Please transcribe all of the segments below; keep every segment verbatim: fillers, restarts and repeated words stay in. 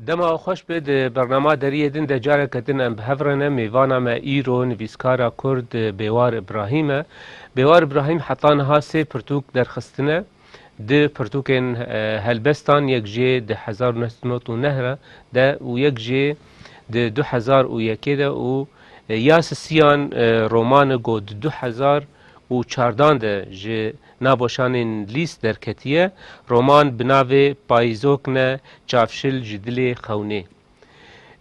Dema xweş be, di bernama deriyê din de careke din em bi hev re ne. Mêvana me îro nivîskara Kurd Bêwar Îbrahîm e. Bêwar Îbrahîm heta niha sê pirtûk derxistine. Di pirtûkên, e, helbestan, yek jê di hezar û neh sed û nod û neh re de û yek jê di du hezar û yekê de û, e, ya sisiyan, e, romane ku di du hezar û çardan de ji nav weşanên Lîs derketiye, roman bi navê Payîzok ne çavşil ji dilê xewnê.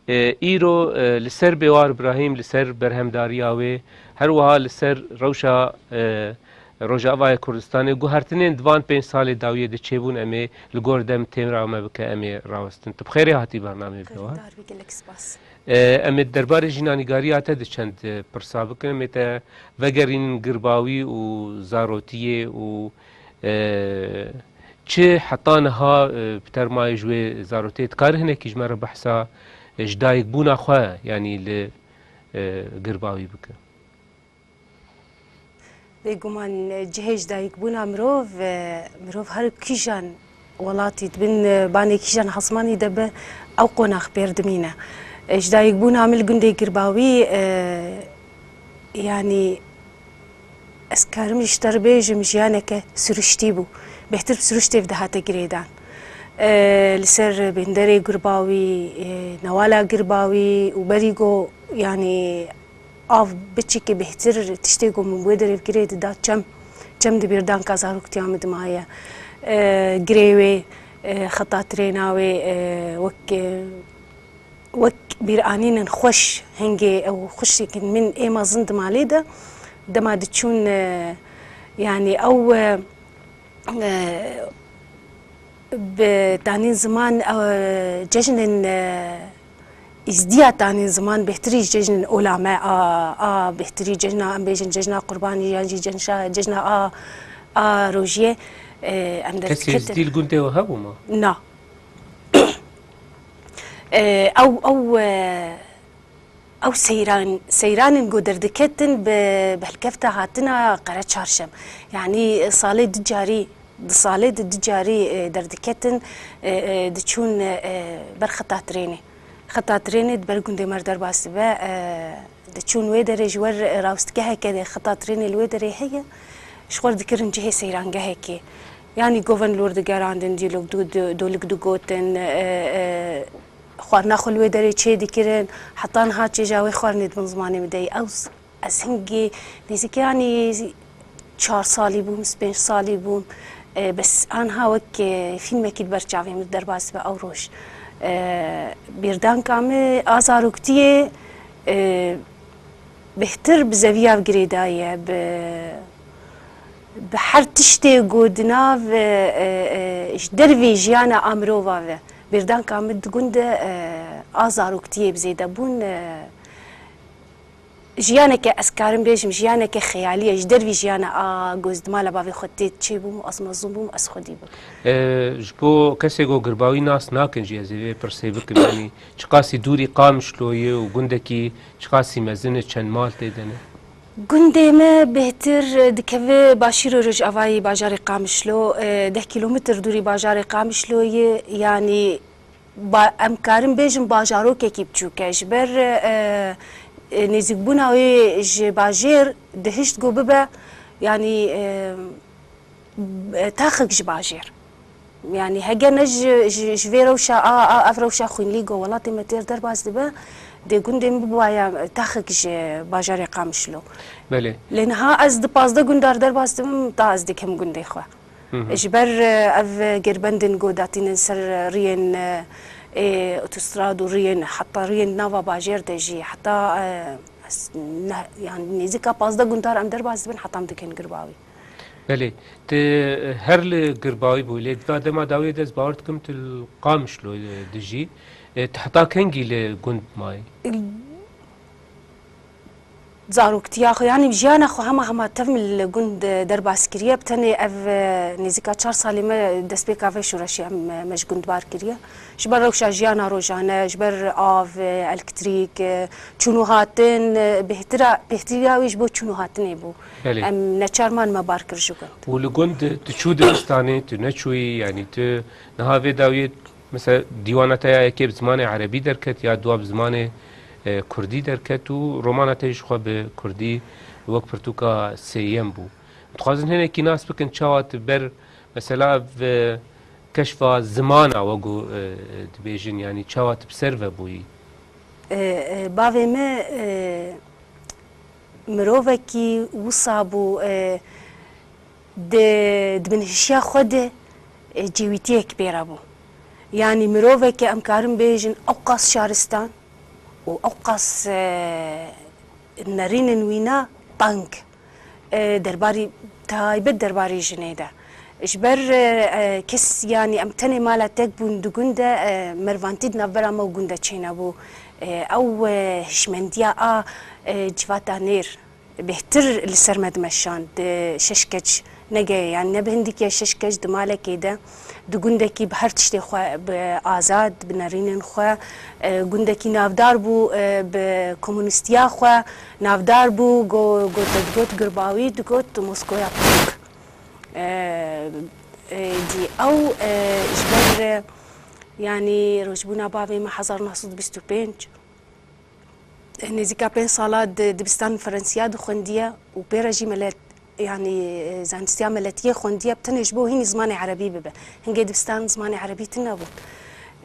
E, îro, e, li ser Bêwar Îbrahîm, li ser berhemdariya wê, her wiha li ser rewşa, e, Rojavayê Kurdistanê, guhertinên di van pênc salê dawiyê de çêbûn, em ê li gor dem têra me bike, em ê rawestin. Tu bi xêrê hatî bernameyê Bêwar. Xêrdar bî, gelek spas. E, em ê derbarê jînanîgariya te di çend, e, pirsa bikin. Em ê te vegerînin girbawî û zarotiyê û, e, çi heta niha, e, bi termayê ji wê zarotiyê dikare hinekî ji me re behsa, e, ji dayikbûna xwe, yanî li, e, girbawî bike. Bêguman, e, cihê ji dayikbûna mirov, e, mirov her kîjan welatî, di bin, e, banê kîjan hesmanî de be, ew qonax pêr dimîne. E, ji dayikbûna min li gundê Girbawî, e, yanî ez karim ji te re bêjim, jiyaneke siruştî bû. Bêhtir bi siruştê ve dihate girêdan. E, li ser binderê Girbawî, e, newala Girbawî û berî go, yanî av biçikê bêhtir tiştê ku min wê derê girê dida çem, çem di bîrdanka zaroktiya min dimaye. E, girê wê, e, xeta trêna wê, e, wek, e, wek bîranînin xweş hingê ew xwişkên min ê mezin di malê de dema diçûn, e, yanî ew, e, e, bi tanîn ziman, e, cejnên, e, îzdiya tanîn ziman bêhtirî ji cejnên ola me a, a bêhtirî cejna, em bêjin cejna Qurbanî yan jî cejna, cejna a, a rojiyê, e, em Kesê derdiketin. Îzdî li gundê we hebû ma? Na. E, ew, ew, e, Ew seyran, seyranên ku derdiketin bi, bi helkefta hatina Qereçarşem. Yanî salê du carî, di salê de du carî, e, derdiketin, e, e, diçûn, e, ber xeta trênê. Xeta trênê di ber gundê me re derbas dibe, e, diçûn wê derê ji wer rawestgeheke de xeta trênê li wê derê heye, ji xwe re dikirin cihê seyrangehekê. Yanî govend li wir digerandin, dîlok du-, du-, dolik digotin, e, e, xwarina xwe li wê derê çê dikirin, heta niha çêja wê xwarinê di bin zimanê min de ye. Ew z-, ez hingê nêzîkî yanî çar salî bûm, pênc salî bûm. E, bes anha wek, e, fîlmekî li ber çavê min derbas dibe ew roj. E, bîrdanka min a zaroktiyê, e, bêhtir bi zeviya girêdayî ye, bi, bi her tiştê ku di nav, e, e, e, ji dervê jiyana a mirova ve. Bîrdanka min di gund de, e, a zaroktiyê bi zêde bûn, e, jiyaneke, ez karim bêjim, jiyaneke xeyalî ye, ji dervî jiyana a ku ez di mala bavê xwe tê çêbûm û ez mezin bûm, ez xwedî bûm. E, ji bo kesê ku girbawî nas nakin jî ez ê vê pirsê bikim, yanî çiqasî dûrî Qamişlo ye û gundekî çiqasî mezin e, çend mal tê de ne? Gundê me bêhtir dikeve başîro rojavayî bajarê Qamişlo, e, deh kîlometr dûrî bajarê Qamişlo ye, yanî ba-, em karin bêjin bajarokekî biçûk e. Ji ber, e, e, nêzîkbûna wê ji bajêr dihişt ku bibe, yanî, e, e, taxek ji bajêr. Yanî heger ne ji, ji, ji vê rewşa a, a, ev rewşa xwînlî ku welatê me têr derbas dibe, dê gundê min bibûwaya taxek ji bajarê Qamişlo. Belê. Lê niha ez di pazdeh gundar derbas dibim, ta ez dikim gundê xwe. Hı hı. Ji ber, e, ev girbendin ku datînin ser riyên, e, ê otostrad û riyên, heta riyên nava bajêr de jî, heta, e, ez ne, yanî nêzîka pazdeh gundar em derbas dibin, heta em dikin Girbawî. Belê, tu her li Girbawî bû, lê di va dema dawiyê de ez bawer dikim tu li Qamişlo, e, dijî. E, tu heta kengî li gund mayî? Zaroktiya xwe, yanî jiyana xwe hema hema tev min li gund, e, derbas kiriye. Bi tenê ev, e, nêzîka çar salî me destpêka vê şoreşê em, e, me ji gund bar kiriye. Ji ber rewşa jiyana rojane, ji ber av, e, elektrîk, e, çûn û hatin, e, bêhtira-, bêhtiriya wî ji bo çûn û hatinê bû. Belê. Em neçar man me bar kir ji gund. Û li gund tu çû dibistanê, tu neçûyî, yanî tu niha vê dawiyê Mesela dîwana te ya yekê bi zimanê erebî derket ya dua bi zimanê, e, kurdî derket û romana te jî xwe bi kurdî wek pirtûka sêyem bû. Dixwazin hinekî nas bikin çawa tu ber mesela ev, e, keşfa zimana we ku, e, dibêjin, yanî çawa tu bi ser ve bûyî? E, e, bavê me, e, mirovekî wisa bû, e, di, di binhişiya xwe de, e, cêwîtiyek pê re bû. Yanî mirovekî em karin bêjin ew qas şaristan û ew qas, e, nerînin wîna teng, e, derbarî taybet derbarî jinê de. Ji ber, e, e, kes, yanî em tenê mala tek bûn di gund de, e, mervantî di navbera me û gund de çênebû. E, ew, e, hişmendiya a, e, civata nêr bêhtir li ser me dimeşand. Di şeş keç nege, yanî ne bi hindikiye şeş keç di malekê de, di gundekî bi her tiştê xwe, bi azad, bi nerînên xwe, e, gundekî navdar bû, e, bi komunîstiya xwe navdar bû, go-, go-, te digot Girbawî, digot Moskoya Pûk. E, e, dî ew, e, ji ber, e, yanî rojbûna bavê me hezar neh sed û bîst û pênc, e, nêzîka pênc sala di dibistan Ferensiya dixwendiye û pê re jî melet-, yanî, e, zanistiya meletiyê xwendiye, bi tenê ji bo hînî zimanê erebî bibe. Hingê dibistan zimanê erebî tune bûn.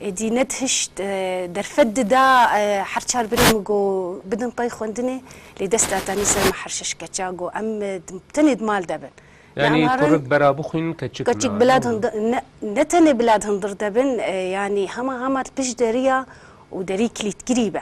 Êdî nedihişt, e, derfet dida, e, her çar birê min got bidin pey xwendinê, lê dest da tenê ser me her şeş keça got em, e, di-, tenê di mal de bin. Yanî Em herin kurik bera bixwînin keçik keçik na, bila ne? Hindir, ne, ne tenê bila di hindir de bin, e, yanî hema hema li pişt deriya û derî kilîtkirî be.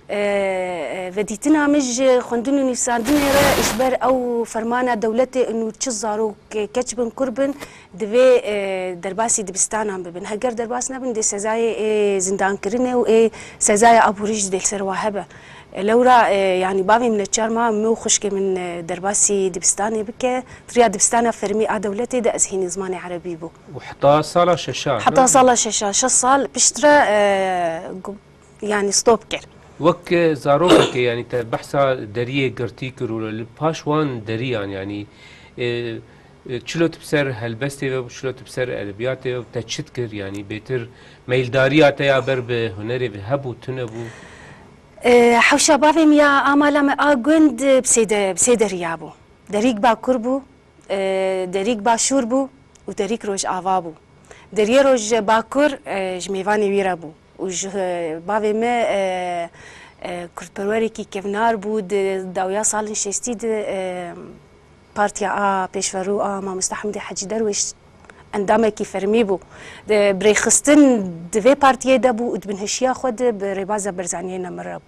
E, e, vedîtina min ji xwendin û nivîsandinê re ji ber ew fermana dewletê û çi zarok keç bin kur bin, divê, e, derbasî dibistanan bibin. Heger derbas nebin, dê sezayê ê zindankirinê û ê sezaya aborî jî dê li ser wa hebe. E, lewra, e, yanî bavê min neçar ma min û xwişkê min, e, derbasî dibistanê bike. Riya dibistana fermî a dewletê de ez hînî zimanê erebî bû. Û heta sala şeşa, Heta ne? Sala şeşa, şeş sal piştre, e, gu-, yanî stop kir. Wek, e, zarokekê, yanî te behsa deriyê girtî kir û li paş wan deriyan, yanî, e, e, çilo tu bi ser helbestê ve, çilo tu bi ser edebiyatê ve, te çi dikir, yanî bêtir meyldariya te ya ber bi hunerê ve hebû, tune bû? E, hewşa bavê min ya a mala me a gund, e, bi sê de-, bi sê deriya bû. Derîk bakur bû, e, derîk başûr bû û derîk rojava bû. Deriyê roj bakur, e, ji mêvanê wî re bû û ji, e, bavê me, e, e, kurdperwerekî kevnar bû. Di dawiya salên şêstî de, e, partiya a pêşverû a mamoste Hemdê Hecî Derwêş endamekî fermî bû. Di birêxistin di vê partiyê de bû û di binhişiya xwe de bi rêbaza Barzaniyê nemire bû.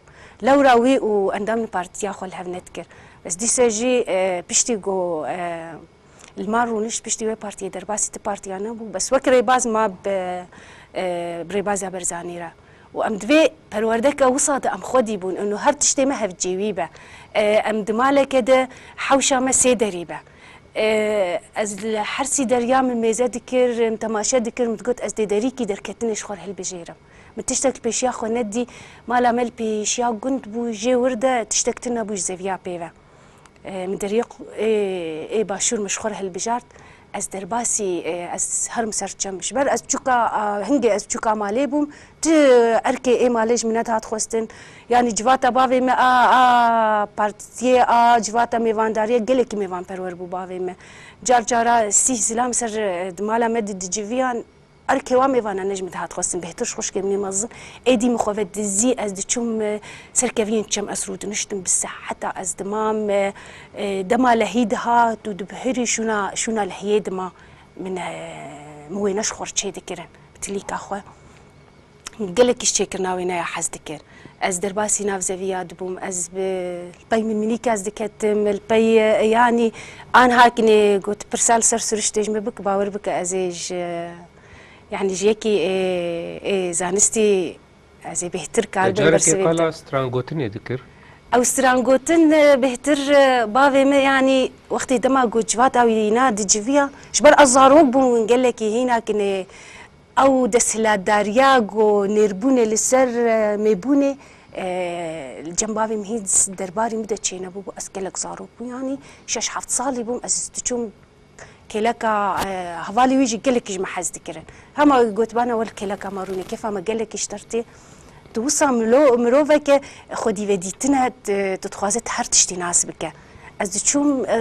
Lewra wî û endamên partiya xwe li hev nedikir. Bes dîsa jî, e, piştî ku, e, li mal rûnişt, piştî wê partiyê derbasî ti partiya nebû. Bes wek rêbaz ma bi, e, bi rêbaza Barzanî re. Û em di vê perwerdeke wisa de em xwedî bûn. Û her tiştê me hevcêwî be. E, em di maleke de hewşa me sê derî be. E, ez li her sî deriya min mêze dikir, min temaşe dikir, min digot ez dê derîkî derketinê ji xwe re hilbijêrim. Min tiştek li pêşiya xwe nedî, mala me li pêşiya gund bû, jê wir de tiştek tune bû ji zeviya pê ve. E, min deriyê qu-, ê, ê başûr min ji xwe re hilbijart. Ez derbasî, e, ez herim ser çem. Ji ber ez çûka, a, hingê ez çûka malê bûm, tu erkê ê malê ji min nedihat xwestin. Yanî civata bavê me a, a partiyê, a civata mêvandariyê gelekî mêvanperwer bû bavê me. Car cara sîh zilam ser, e, di mala me di diciviyan. Erkê wa mêvana ne ji min dihat xwestin, bêhtir ji xwişkê min ê mezin. Êdî min xwe vedizî, ez diçûm, e, ser keviyên çem, ez rûdiniştim bi seheta ez dimam, e, e, dema lehî dihat û dibihirî şûna, şûna lehiyê dima min, e, min wêne ji xwe re çê dikirin, bi tilîka xwe. Gelekî ji çêkirina wêneya hez dikir. Ez derbasî navzeviya dibûm, ez bi, li pey min mînîk ez diketim, li pey, e, yanî an hakinê got pirsa li ser siriştê ji min bike, bawer bike ez ê ji, yanî ji yekî ê, ê zanistî ez ê bêhtir Te karibim carekê bersivê qala bidim. Strangotinê dikir? Ew strangotin, e, bêhtir, e, bavê me, yanî wextê dema got civata wî na diciviya, ji ber ez zarok bûm, gelekî hîna kinê ew desthilatdariya ku nêrbûnê li ser, e, mêbûnê, e, li cem bavê min hîn derbarî min de çênebû, bû ez gelek zarok bûm, yanî şeş heft salî bûm, ez diçûm Kêleka, e, hevalê wî jî gelekî ji me hez dikirin. Hema wî gotibana, wel kêleka me rûnê, kêfa me gelekî ji te re tê. Tu wisa milo-, miroveke xwedî vedîtine, tu, tu dixwaze tu her tiştî nas bike. Ez diçûm, e,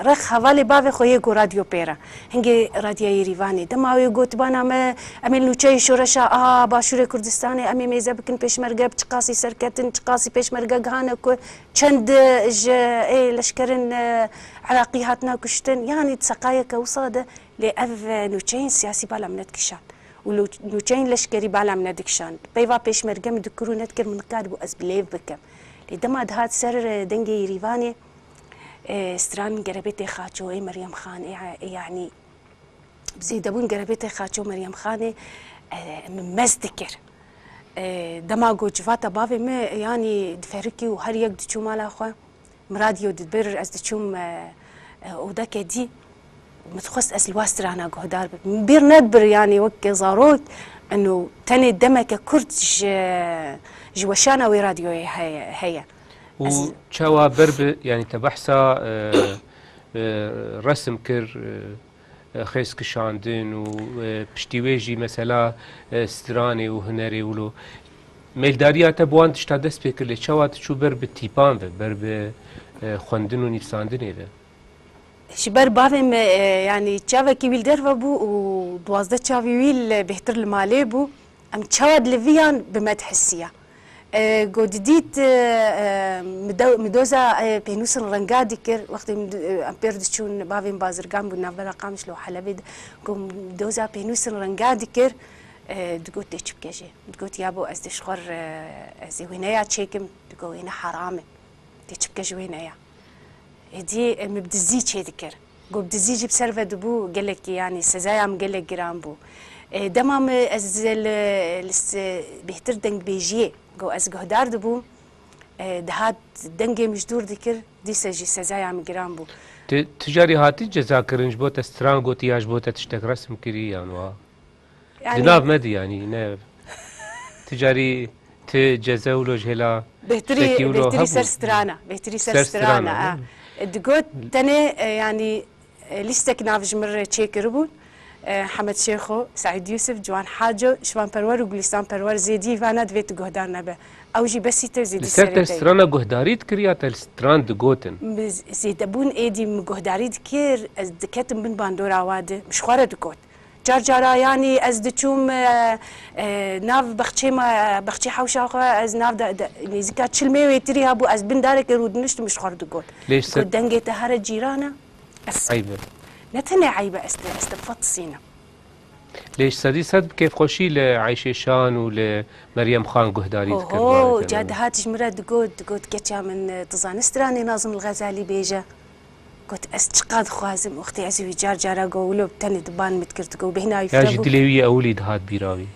rex hevalê bavê xwe yê ku radyo pê re. Hingê radyayê Rîvanê. Dema wê gotibana me, em ê li nûçeyê şoreşa a Başûrê Kurdistanê, em ê mêze bikin pêşmerge, bi çiqasî serketin, çiqasî pêşmerge gihane ku çend ji, ê, leşkerên, e, Iraqî hatine kuştin. Yanî di seqayeke wisa de, lê ev, e, nûçeyên siyasî bala min nedikişand. Û lo-, nûçeyên leşkerî bala min nedikişand. Peyva pêşmerge min dikir û nedikir, min nikaribû ez bi lêv bikim. Lê dema dihat ser, e, dengê Yêrîvanê, e, stran min gerebê tê Xaço, ê Meryem Xan, ê, ê, yanî, bi zêdebûn gerebê tê Xaço Meryem Xanê, e, min mez dikir. E, dema got civata bavê min, yanî diferikî û her yek diçû mala xwe. Min radyo dibir, ez diçûm, e, e, odeke dî. Min dixwest ez li wa strana guhdar bibim. Min bîr nedibir, yanî wek zarok, eno tenê demeke kurt ji, ji weşana wê radyoyê heye, heye. Û Ez çawa ber bi, yanî te behsa, e, e, resim kir, e, e, xêz kişandin û, e, piştî wê jî mesela, e, stranê û hunerê wilo. Mêldariya te bi wan tişta dest pê kir, lê çawa tu çû ber bi tîpan ve, ber bi, e, xwendin û nivîsandinê ve? Ji ber bavê me, e, yanî çavekî wî li derve bû û duwazdeh çavî wî li bêhtir li malê bû. Em çawa di li viyan bi me dihisiya. E, go didît, e, e, mi do-, mi doza, e, pênûsin renga dikir. Wextê min di-, e, em pêr diçûn, bavê min bazirgan bû, navbera Qamişlo û Helebê de. Go mi doza pênûsin renga dikir, e, digot tê çi bike jê. Digot, yabo ez dê ji xwe re, e, ez ê wêneya çêkim. Digot wêne heram e. Tê çi bike ji wêneya. Êdî, e, min bi dizî çê dikir. Got bi dizî jî bi ser ve dibû gelekî, yanî sezaya min gelek giran bû. E, dema min ez li, li se-, bêhtir dengbêjiyê, got ez guhdar dibûm, e, dihat dengê min ji dûr dikir, dîse jî sezaya min giran bû. Tu, tu carî hatî cezakirin ji bo te stran gotî ya ji bo te tiştek resim kirî yan wa? Di Yanî nav me de yanî ne. Ti carî ti ceze wilo ji hêla Bêhtirî, tiştekî wilo bêhtirî ser hebû? Strana, bêhtirî ser Ser strana, strana, a. ne? E, digot tenê, e, yanî, e, lîstek nav ji min re çêkiribûn. E, Hemed Şêxo, Seîd Yûsif, Ciwan Haco, Şivan Perwer û Gulîstan Perwer zêdî vana divê tu guhdar nebe. Ew jî besî te zêdî Li ser serê te ye. Strana guhdarî dikir ya te li stran digotin? Min z-, zêdebûn êdî min guhdarî dikir, ez diketim bin bandora wa de, min ji xwe re digot. Car cara, yanî ez diçûm, e, e, nav bexçê me, bexçê hewşa xwe, ez nav de, de, nêzîka çil mê wêtirî hebû, ez bin darekê rûdiniştim, min ji xwe re digot. Lê ji ser Got, dengê te here cîran e, ez Eyb e. Ne tenê eyb e, ez te, ez te fetisînim. Lê ji sedî sed bi kêfxweşî li Eyşê Şan û li Meryem Xan guhdarî dikir, Oho, barê te ca de. Dihat ji min re digot, digot, keça min, e, tu zanî stranê Nazim el Xezalî bêje? Got, ez çiqas dixwazim, wextê ez ê wî car cara got, wilo bi tenê di ban min dikir, digot, bêhna wî Ya fire jî bû. Dilê wî ewilî dihat bîra wî.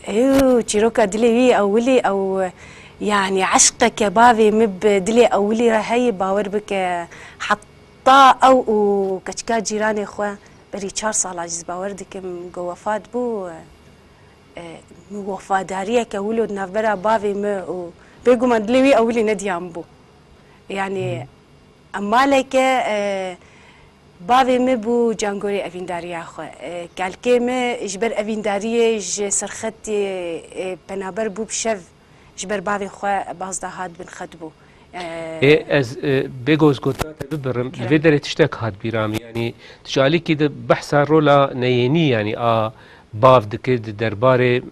Ew, çîroka dilê wî ewilî, ew, yanî eşqeke bavê min bi dilê ewilî re heye, bawer bike, heta ew û keçika cîranê xwe, berî çar sala jî ez bawer dikim, ku wefat bû, e, min wefadariyeke wilo di navbera bavê min û bêguman dilê wî ewilî nediya min bû. Yanî, Hı. em maleke, e, bavê min bû cangorê evîndariya xwe. E, kalkê min ji ber evîndariyê ji serxetê, e, penaber bû bi şev. Ji ber bavê xwe baz da hat bin xet bû. E, Ê, ez, e, bêgo ez gotina te bibirim. Kerem. Li vê derê tiştek hat bîra min. Yanî, tu ji alîkî de behsa rola neyênî, yanî a bav dikir di derbarê,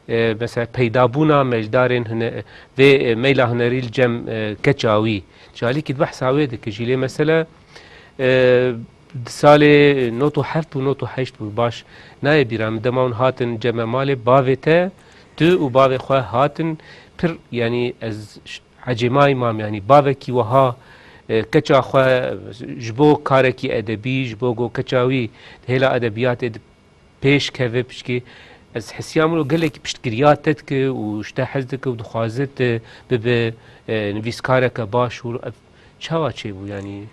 e, mesela peydabûna meyildarên hune-, vê, e, meyla hunerî li cem, e, keça wî. Tu ji alîkî de behsa wê dikir jî. Lê mesele, e, di salê not û heft bû, not û heşt bû, baş nayê bîra min. Dema hûn hatin cem me malê, bavê te, tu û bavê xwe hatin pir, yanî ez ş-, ecêmayî mam, yanî bavekî wiha, e, keça xwe ji bo karekî edebî, ji bo ku keça wî di hêla edebiyatê de pêş keve pişkî, ez hesiyam wilo gelekî piştgiriya te dike û ji te hez dike û dixwaze tu bibe, e, nivîskareke baş û ev çawa çêbû, yanî,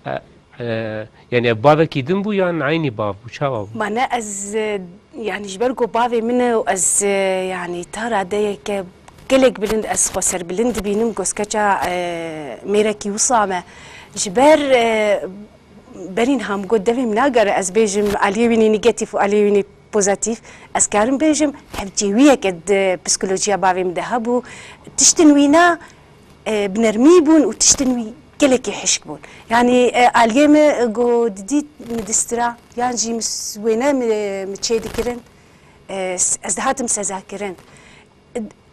e, e, yanî ev bavekî din bû yan eynî bav bû, çawa bû? Ma ne ez, e, yanî ji ber ku bavê min e û ez, e, yanî ta radeyeke gelek bilind ez xwe serbilind dibînim, ku ez keça, e, mêrekî wisa me. Ji ber, e, Berîn Ham got, devê min nagere ez bêjim aliyê wî nî negatîf û aliyê wî nî pozatîf. Ez karim bêjim hevcêwiyeke di psikolojiya bavê min de hebû. Tiştin wîna, e, bi nermî bûn û tiştin wî gelekî hişk bûn. Yanî, e, aliyê min, e, go didît min distira, yan jî min s-, wêne min, min çê dikirin, e, s-, ez dihatim sezakirin.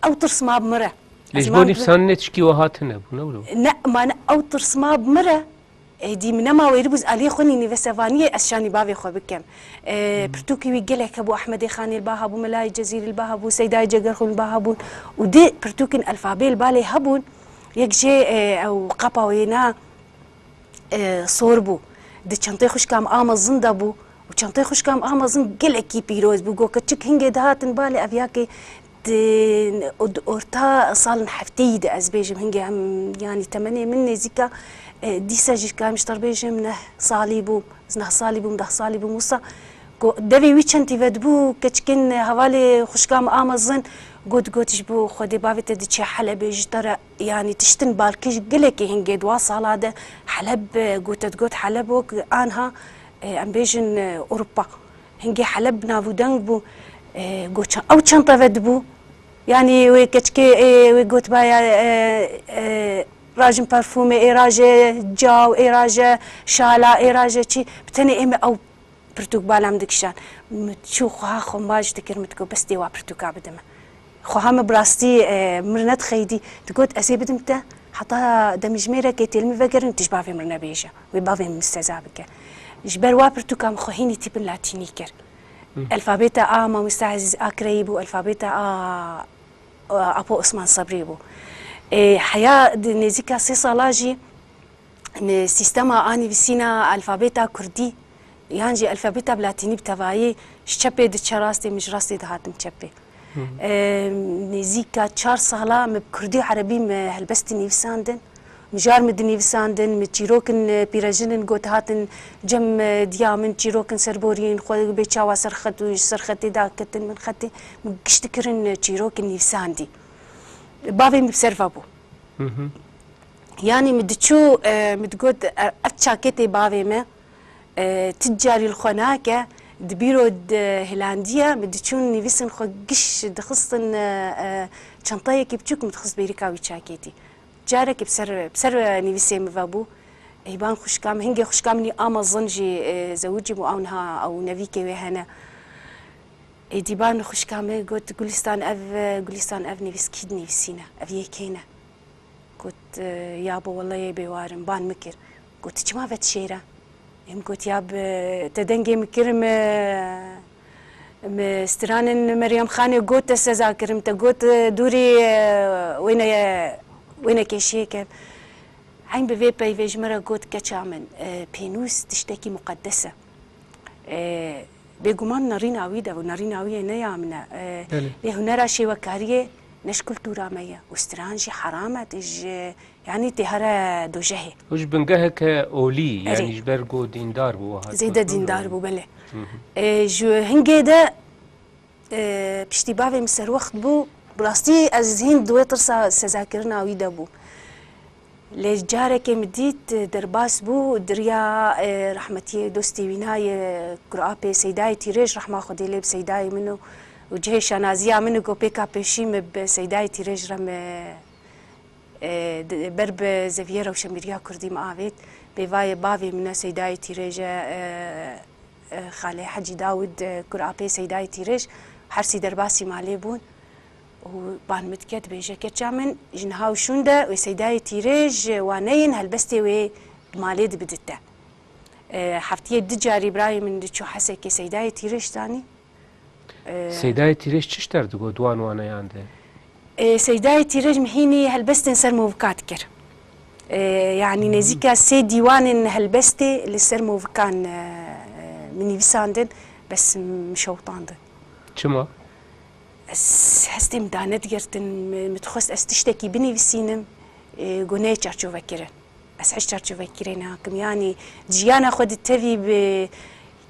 Ew tirs ma bi min re. Lê ji bo nîvsanê tişkî wiha tune bû, ne wilo? Ne, ma ne ew tirs ma bi min re. Êdî min nema wêrî bû ez aliyê xwe nî nivîsevaniyê ez şanî bavê xwe bikim. E, pirtûkê wî gelek hebû, Ehmedê Xanê li ba hebû, Melayê Cezîrî li ba hebû, Seydayê Cegerxwîn li ba hebûn û dê pirtûkên alfabê li balê hebûn. Yek jê, e, ew qapa wêna, e, sor bû. Di çentê xwişka min a mezin de bû û çentê xwişka min a mezin gelekî pîroz bû. Go keçik hingê dihatin balê ev yakê di, di orta salin hefteyî de ez bêjim hingê em, yanî temenê min nêzîka, e, dîsa jî karim ji te re bêjim neh salî bûm, ez neh salî bûm, deh salî bûm wisa. Go devê wî çentî vedibû, keçikên hevalê xwişka min a mezin, got, got ji bo Xwedê bavê te diçe Helebê ji te re. Yanî tiştin balkêş gelekî hingê di wa sala de Heleb, e, gote digot Heleb wek anha, e, em bêjin, e, Ewropa. Hingê Heleb bi nav û deng bû, e, go ça-, ew çenta vedibû. Yanî wê keçikê, e, wê gotibaya, e, e, rajin parfûmê, ê raje caw, ê raje şala, ê raje çi, bi tenê ê me ew pirtûk bala min dikişand. Min çû xweha xwe maç dikir, min digot, bes dê wa pirtûka bide min. Xweha min bi rastî, e, mir nedixeyidî. Digot, ez ê bidim te, heta demjimêrekê tê li min vegerin, tu ji bavê min nebêje. Wê bavê min seza bike. Ji ber wa pirtûka min xwe hînî tîpin latînî kir. Hı. Elfabeta A Mamoste Ezîz Akreyî bû, elfabeta A, A, Apo Osman Sebrî bû. E, heya di nêzîka sê sala jî, Em, sîstema a nivîsîna alfabeta kurdî yan jî alfabeta bi latînî bi tevayî ji çepê diçe rastê, min ji rastê dihatim çepê. Hı hı. Em, nêzîka çar sala min bi kurdî û erebî min helbestî nivîsandin. Mijar min dinivîsandin, min çîrokin, e, pîrejinin got hatin cem, e, diya min, çîrokin serboriyên xwe bê çawa ser xet û ji ser xetê daketin min xetê. Min giş dikirin, e, çîrokin nivîsandî. Bavê min bi ser ve bû. Hı hı. Yanî min diçû, e, min digot, e, ev çaketê bavê me, e, ti carî li xwe nake, di bîro de hilandiye, min diçûn nivîsin xwe giş dixistin, e, e, çentayekî biçûk min dixist bêrîka wî çaketî. Carekî bi ser, bi ser nivîsê min vebû. Eyban xwişka min, hingê xwişka min a mezin jî, e, zewicî bû, ew niha ew nevîkê wê hene. Êdî ban xwişka min got, Gulistan ev, Gulistan ev nivîs kî dinivîsîne? Ev yê kê ne? Got, e, yabo wele yê bêwar im, ban min kir. Got, tu çima vedişêre? Em got, ya bi te dengê min kir, min, min stranên Meryem Xanê got, te seza kirim, te got, e, dûrî, e, wêne, wêne kêşiyê ke. Eyn bi vê peyvê ji min re got, keça min, e, pênûs tiştekî muqedes e. E, Bêguman nerîna wî de bû, nerîna wî yê ne ya min e. E, Belê. Lê hunera şêwekariyê ne ji kultura me ye. Û stran jî heram e, tê ji, yanî tê here dojehê. Û ji bingeheke olî, Erê. Yanî ji ber ku dîndar bû, wiha Zêde dîndar bû, belê. Hı hı. E, ji hingê de, e, piştî bavê min serwext bû, bi rastî ez hîn di wê tirsa sezakirina wî de bûm. Lê carekê min dît, derbas bû, di riya, e, rehmetiyê dostê wîna ye, kurapê Seydayê Tîrêj, rehma Xwedê lê bi Seydayê min û, û cihê şanaziya min û ku pêka pêşî min bi Seydayê Tîrêj re min, e, di, ber bi zeviyê rewşenbîriya kurdî min avêt. Pêvayê bavê min e Seydayê Tîrêj e, e, e, Xalê Hecî Dawid, e, kurapê Seydayê Tîrêj, her sî derbasî malê bûn. Û ban min dike dibêje, keça min, ji niha û şûn de wê Seydayê Tîrêj, e, waneyên helbestê wê di malê de bidite. E, heftiyê du carî birayê min diçû Hesekê Seydayê Tîrêj zanî. E, Seydayê Tîrêj çi ji te re digot di wan waneyan de? E, Seydayê Tîrêj min hînî helbestên ser movika dikir. E, yanî Hı hı. Nêzîka sê dîwanên helbestê li ser movikan, e, e, min nivîsandin, bes min şewitandin. Çima? Ez hestê min dane digirtin, min, min dixwest ez tiştekî binivîsînim, e, ku neyê çarçovekirin. Ez hiç çarçovekirinê nakim. Yanî jiyana xwe di tevî bi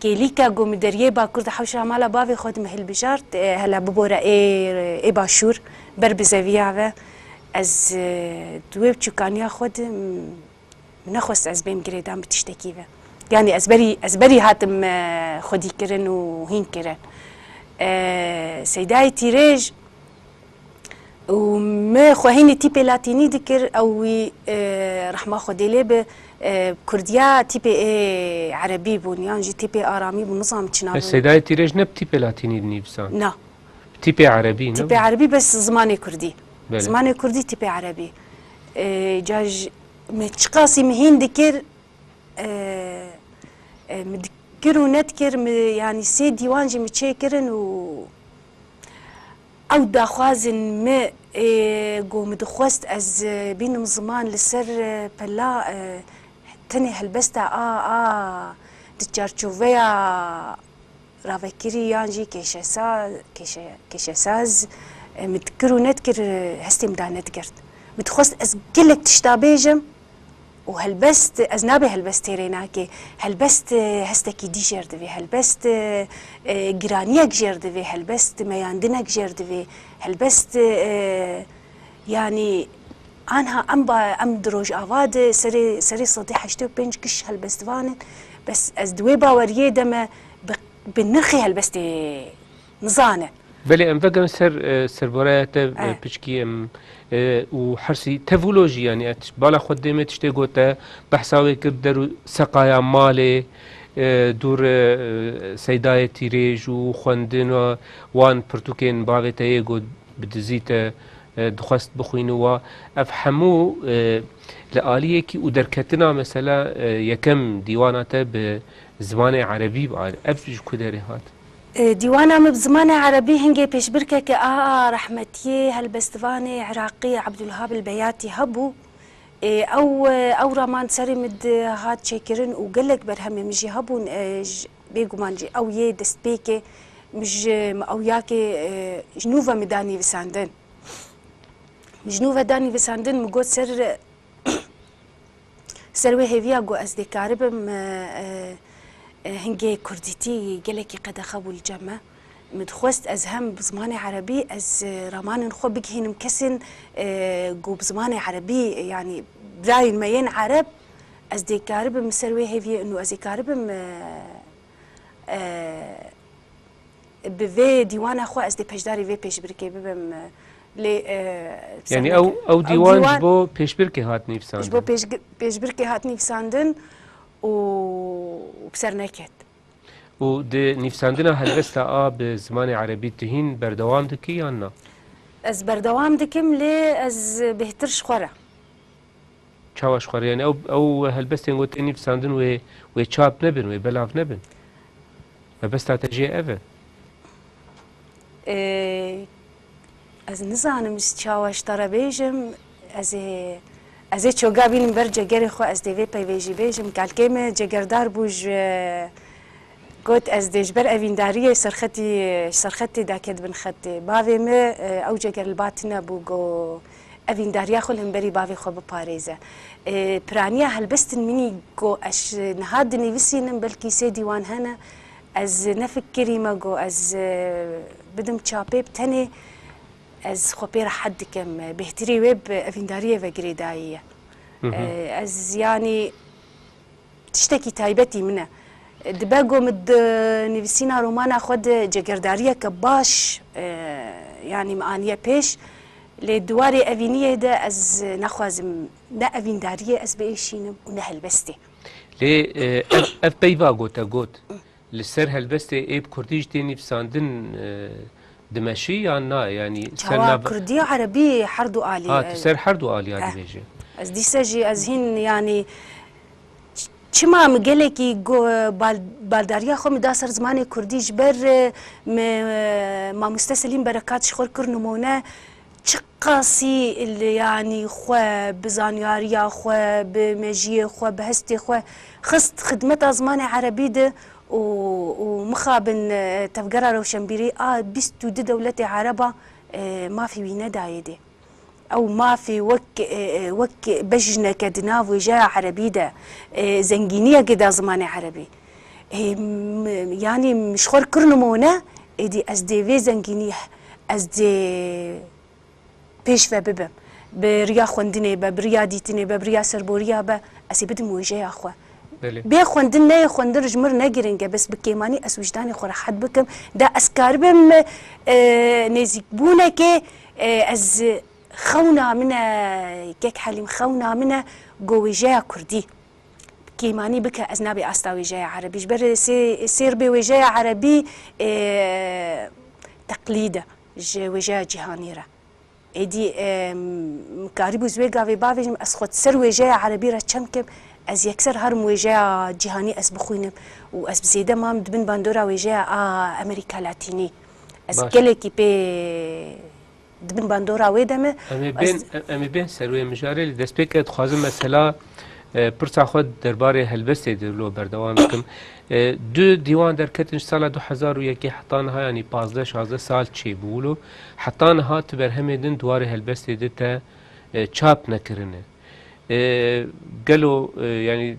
kêlîka ku min deriyê Bakur de hewşa mala bavê xwe de min hilbijart, e, hela bibore ê, ê Başûr, ber bi zeviya ve. Ez, e, di wê biçûkaniya xwe de, m-, min nexwest ez bêm girêdan bi tiştekî ve. Yanî ez berî, ez berî hatim, e, xwedî kirin û hîn kirin. E, Seydayê Tîrêj û me xwe hînî tîpê latînî dikir, ew wî, e, rehma Xwedê lê bi, e, kurdiya tîpê ê erebî bûn, yan jî tîpê aramî bûn, nizam çina bûn. Seydayê Tîrêj ne bi tîpê latînî dinivîsan? Na. Tîpê erebî, ne? Tîpê erebî, bes zimanê kurdî. Belê. Zimanê kurdî, tîpê erebî. E, ca ji, me çiqasî min hîn dikir, e, e, min dikir û nedikir, min, yanî sê dîwan jî min çêkirin û ew daxwazin min, e, ku min dixwest ez, e, bînim ziman li ser, e, pela, e, tenê helbesta a, a, di çarçoveya ravekirî yan jî kêşesa-, kêşe-, kêşesaz, e, min dikir û nedikir, e, hestê min da nedigirt. Min dixwest ez gelek tişta bêjim û helbest, ez nabê helbest têrê nake. Helbest, e, hestekî dî jêr divê. Helbest, e, e, giraniyek jêr divê. Helbest meyandinek jêr divê. Helbest, e, yanî anha em ba-, em di Rojava de serê, serê sedê heştê û pênc giş helbestvan in. Bes ez di wê baweriyê de me bi, bi nirxê helbestê nizanin. Belê, em vegerin ser, e, serboreya te, e, Eh. piçkî em, e, û hersî tev wilo jî, yanî, e, tiş-, bala xwe dê me tiştê gote, behsa wê kir der û seqaya malê, e, dûr, e, Seydayê Tîrêj û xwendin û wan pirtûkên bavê te yê got bi dizî te, e, dixwest bixwîne wa. Ev hemû, e, li aliyekî û derketina mesela, e, yekem dîwana te bi zimanê erebî bi alî. Ev ji ku derê hat? E, dîwana min bi zimanê erebî hingê pêşbirkeke a, a rehmetiyê helbestvanê iraqî Ebdulwehab el-Beyatî hebû. E, ew, e, ew raman serê min de hat çêkirin û gelek berhemê min jî hebûn, e, ji, bêguman jî ew yê destpêkê min ji, min ew yakê, e, ji nû ve min da nivîsandin. Min ji nû ve da nivîsandin, min got ser, ser wê hêviya ku ez dê karibim, e, e, e, hingê kurdîtî gelekî qedexe bû li cem me. Min dixwest ez hem bi zimanê erebî ez, e, ramanên xwe bigihînim kesên, e, ku bi zimanê erebî, yanî birayên me yên ereb, ez dê karibim ser wê hêviyê û ez ê karibim, e, e, bi vê dîwana xwe ez dê beşdarî vê pêşbirkê bibim, e, lê, e, Yanî ew, ew ew dîwan dîwan ji bo pêşbirkê hat nivîsandin? Ji bo pêşgi-, pêşbirkê hat nivîsandin û bi ser neket. Û di nivîsandina helbesta a bi zimanê erebî tu hîn berdewam dikî yan na? Ez berdewam dikim, lê ez bêhtir ji xwe re. Çawa ji xwe re? Yanî ew, ew helbestên ku tê nivîsandin wê, wê çap nebin, wê belav nebin? Mebesta te jê ev e? Ê, ez nizanim ji çawa ji te re bêjim. Ez ê, ez ê çoga bînim ber cegerê xwe, ez dê vê peyvê jî bêjim. Kalkê me cegerdar bû ji, got ez dê ji ber evîndariyê serxetî, ji serxetê daket bin xetê. Bavê me, e, ew ceger li ba tune bû, got, evîndariya xwe li hemberî bavê xwe biparêze. E, piraniya helbestin min î ku ez niha dinivîsînim, belkî sê dîwan hene, ez nefikirîme ku ez, e, bidim çapê, bi tenê ez xwe pê rehet dikim. Bêhtirî wê bi evîndariyê ve girêdayî ye. Hı hı. E, ez, yanî, tiştekî taybetî min e. Dibe ku min di nivîsîna romana xwe de cegerdariyeke baş, e, yanî min aniye pêş, lê di warê evîniyê de ez naxwazim ne evîndariyê ez biêşînim û ne helbestê. Lê, e, ev, ev peyva ku te got, li ser helbestê ê bi kurdî jî tê nivîsandin, e, dimeşî yan na? Yanî ser Çawa nav- kurdî û erebî her du alî, Ha, tu e, ser her du aliya Eh. dibêjî. Ez dîse jî ez hîn, yanî, ç-, çima min gelekî go-, bal-, baldariya xwe min da ser zimanê kurdî, ji ber, e, min, e, mamoste Selîm Berekat ji xwe kir nimûne, çiqasî li, yanî, xwe bi zanyariya xwe, bi mejiyê xwe, bi hestê xwe xist xidmeta zimanê erebî de û, û mixabin, e, tevgera rewşenbîrî a bîst û du dewletê ereba, e, mafê wî nedayê dê. Ew mafê wek, e, e, wek bejneke di nav wêjeya erebî de, e, zengîniyekê da zimanê erebî. E, m-, yanî min ji xwe re kir nimûne, êdî ez dê vê zengînî, ez dê pêş ve bibim. Bi riya xwendinê be, bi riya dîtinê be, bi riya serboriya be, ez ê bidim wêjeya xwe. Belê. Bê xwendin neyê xwendin ji mir ne giring e, bes bi kêmanî ez wijdanê xwe rehet bikim. Da ez karibim, e, nêzîkbûnekê, e, ez xewna min e, kek Helîm, xewna min e, go wêjeya kurdî. Kêmanî bike, ez nabê asta wêjeya erebî. Ji ber sê, sêr bê wêjeya erebî, e, teqlîd e ji wêjeya cîhanî re. Êdî, e, min karîbû ji wê gavê bavêjim, ez xwe ser wêjeya erebî re çem kim, ez yekser herim wêjeya cîhanî ez bixwînim û ez bi zêde mam di bin bandora wêjeya a Amerîka Latînî. Ez Baş. gelekî pê di bin bandora wê de me. Em ê Ez bên, em ê bên ser wê mijarê, lê destpêkê dixwazim mesela, e, pirsa xwe derbarê helbestê de lo berdewam bikim. E, du dîwan derketin ji sala du hezar û yekê heta niha, yanî pazdeh şazdeh sal çêbû wilo. Heta niha tu berhemê din di warê helbestê de te, e, çap nekirine. E, gelo, e, yanî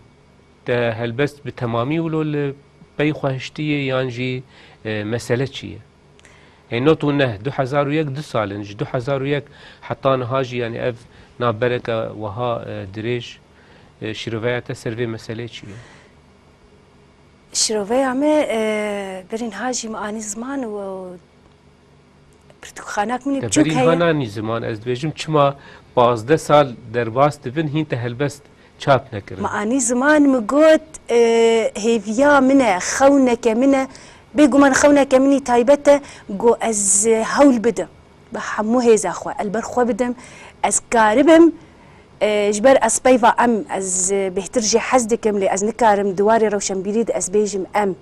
te helbest bi temamî wilo li pey xwe hiştiye yan jî, e, mesele çi ye? Hê not û neh, du hezar û yek du sal in, ji du hezar û yek heta niha jî, yanî ev navbereke wiha, e, dirêj, e, şîroveya te ser vê meseleyê çi ye? Şîroveya me, e, berî niha jî me anî ziman û pirtûkxanak min ê Te biçûk berî niha heye. nanî ziman, ez dibêjim çima pazdeh sal derbas dibin, hîn te helbest çap nekirin. Me anî ziman, min got, e, hêviya min e, xewneke min e. Bêguman xewneke min î taybet e, go ez, e, hewl bidim. Bi hemû hêza xwe, el ber xwe bidim. Ez karibim, e, ji ber ez peyva em, ez, e, bêhtir jê hez dikim, lê ez nikarim di warê rewşenbîrî de ez bêjim em.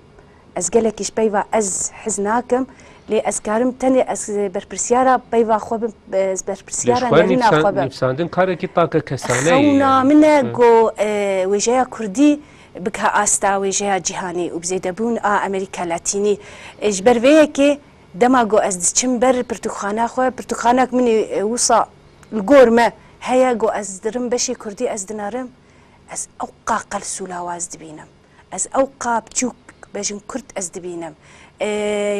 Ez gelekî ji peyva ez hez nakim, lê ez karim tenê ez berpirsyara peyva xwe bim, ez Lê ji berpirsyara xwe nerîna nivîsan-, xwe bim. nivîsandin karekî take kesane ye Xewna yani. min e Hı. ku, e, wêjeya kurdî bike asta wêjeya cîhanî û bi zêdebûn a Amerîka Latînî. E, ji ber vê yekê dema ku ez diçim ber pirtûkxana xwe, pirtûkxanek min ê, e, wisa li gor me heye ku ez dirim beşê kurdî ez dinarim, ez ew qa qels û lawaz dibînim. Ez ew qa biçûk bejin kurd ez dibînim. E,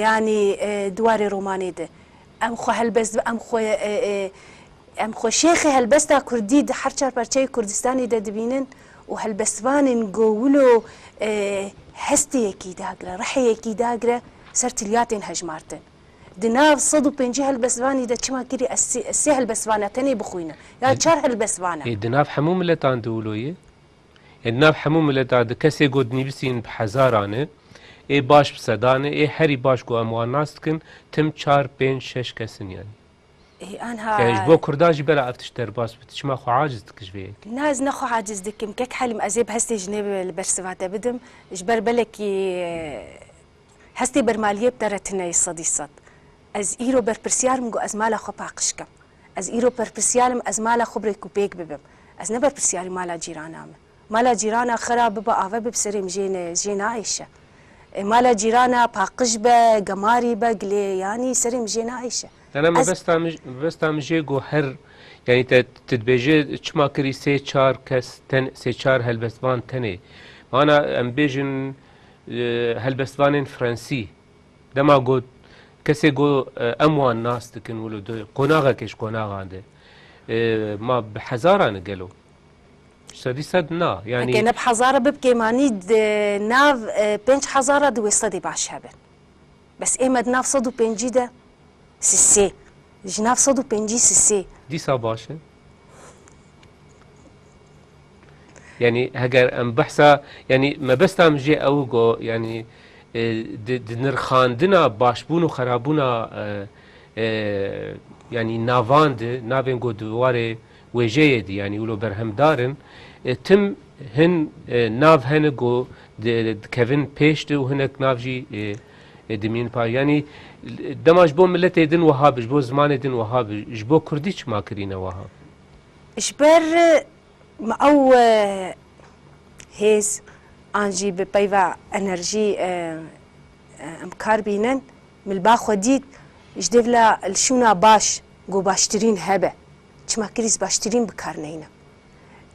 yanî, e, di warê romanê de. Em xwe helbest, em xwe, e, e, em xwe şêxê helbesta kurdî di her çar parçeyê Kurdistanê de dibînin û helbestvanên go wilo, e, hestê yekî dagre, rihê yekî dagre ser tilyatên hejmartin. Di nav sed û pêncî helbestvanî de çima kirî ez sê, ez sê helbestvana tenê bixwînim? Ya Di- çar helbestvana? Ê, di nav hemû miletan de wilo ye? Ê, di nav hemû mileta de kesê ku dinivîsîn bi hezaran e, ê baş bi sedan e, ê herî baş ku em wan nas dikin, tim çar, pênc, şeş kes in yani. Ê, anha Yani ji bo Kurda jî bera ev tişt derbas bit. Çima xwe aciz dikir ji vê yekê? Na, ez ne xwe aciz dikim. Kek Helîm, ez ê bi hestê jinê bi, li ber siva te bidim. Ji ber belekî, e, hestê bermaliyê bi te re tune ye sedî sed. Ez îro berpirsyar im ku ez mala xwe paqij kim. Ez îro berpirsyar im, ez mala xwe bi rêk û pêk bibim. Ez ne berpirsyarî mala cîrana me. Mala cîrana xera bibe ave bib serê min jê ne, jê naêşe. E, mala cîrana paqij be, gemarî be, gilê yanî serê min jê naêşe. Nana, Ez- mebesta min, mebesta min jê got her, yani te, tu dibêje çima kirî sê çar kes ten, sê çar helbestvan tenê. Mana em bêjin, e, helbestvanên Fransî. Dema got, kesê got, e, em wan nas dikin wilo di qonaxekê ji qonaxan de. E, ma bi hezaran e gelo? Sedî sed na, yani Heke ne bi hezara bib kêmanî di nav, e, pênc hezara di wê sedê baş hebin. Bes ê me di nav sed û pêncî de sisê. Ji nav sed û pêncî sisê. Dîsa baş e. Yani heger em behsa, yani mebesta min jê ew go, yani, e, di, di nirxandina başbûn û xerabûna, e, e, yani navan de, navên go di warê wêjeyê de, yani wilo berhemdar in, e, tim hin, e, nav hene go di, dikevin pêş de û hinek nav jî, e, e, dimîn pa. Yani dema ji bo miletê din wiha bi, ji bo zimanê din wiha bi, ji bo kurdî çima kirîne wiha? Ji ber, e, Me ew, e, hêz an jî bi peyva enerjî, e, e, em kar bînin, min li ba xwe dît, ji dêvla li şûna baş, ku baştirîn hebe. Çima kirîz baştirîn bi kar neynim?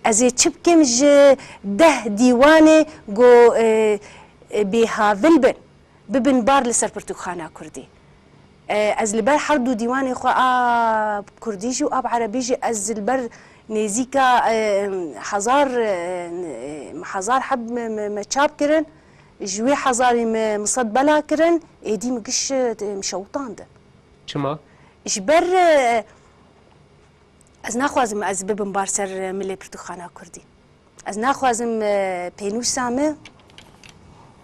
Ez ê çi bikim ji deh dîwanê ku, e, e, bêhavil bin? Bibin bar li ser pirtûkxana kurdî. E, ez li ber her du dîwanê xwe a kurdî jî û a bi erebî jî ez li ber Nêzîka, e, hezar, e, hezar heb me, me, me çap kirin, ji wê hezarî me, me sed bela kirin, êdî me giş, e, me şewitandin. Çima? Ji ber, e, ez naxwazim ez bibim bar ser milê pirtûkxana kurdî. Ez naxwazim, e, pênûsa me,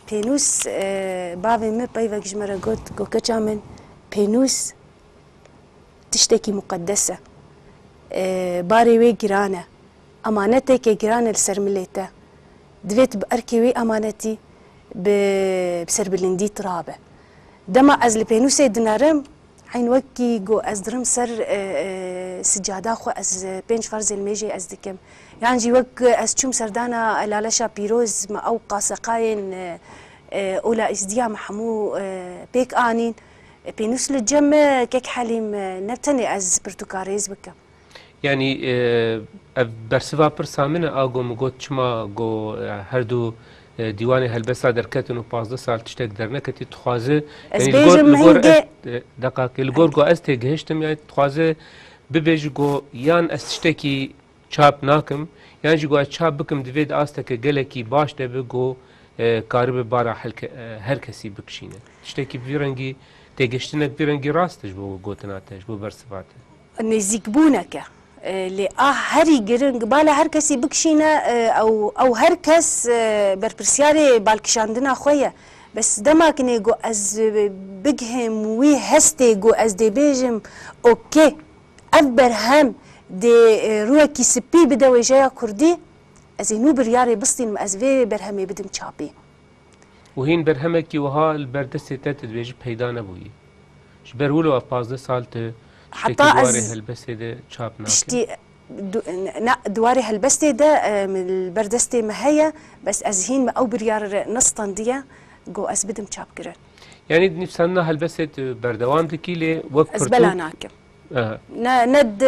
pênûs, e, bavê min peyvek ji me re got, got, keça min, pênûs tiştekî muqedes e. E, barê wê giran e. Emaneteke giran e li ser milê te. Divê tu bi erkê wê emanetî bi, bi serbilindî tu rabe. Dema ez li pênûsê dinerim, eyn wekî ku ez dirim ser, e, e, sicada xwe, ez, e, pênc ferzên mêjê ez dikim. Yan jî wek ez çûm serdana Laleşa Pîroz, me ew qaseqayên, e, e, Ola Îzdiya me hemû, e, pêk anîn. E, pênûs li cem me, kek Helîm, e, ne tenê ez pirtûka rêz bikim. Yanî, e, ev bersiva pirsa min e, a go min got, çima go, e, her du, e, dîwanê helbesta derketin û pazdeh sal tiştek derneketî, dixwaze, Ez yanî li gor, bêjim li gor hingê ez, e, deqakê, li gor go ez têgihiştim, yanî dixwaze bibêje go yan ez tiştekî çap nakim, yan jî go ez çap bikim divê di asteke gelekî baş de be go, e, karibe bara helke-, e, her kesî bikişîne. Tiştekî bi vî rengî, têgihiştinek bi vî rengî rast e ji bo gotina te, ji bo bersiva te. Nêzîkbûnek e. E, lê a herî giring, bala her kesî bikişîne, e, ew, ew her kes, e, berpirsyarê balkişandina xwe ye. Bes dema kinê ku ez, e, bigihêm wî hestê ku ez dê bêjim, okê, ev berhem dê, e, rûyekî spî bide wêjeya kurdî, ez ê nû biryarê bistînim, ez vê berhemê bidim çapê. Û hîn berhemekî wiha li ber destê te, tu dibêjî, peyda nebûyî. Ji ber wilo ev pazdeh sal tu tiştekî Heta di warê ez helbestê de çap nake. Piştî du-, na, di warê helbestê de, em, li ber destê me heye, bes ez hîn me ew biryar nestandiye, go ez bidim çapkirin. Yanî di nivîsandina helbestê tu berdewam dikî, lê wek Ez pirtûk bela nakim. Aha. Ne, ne di,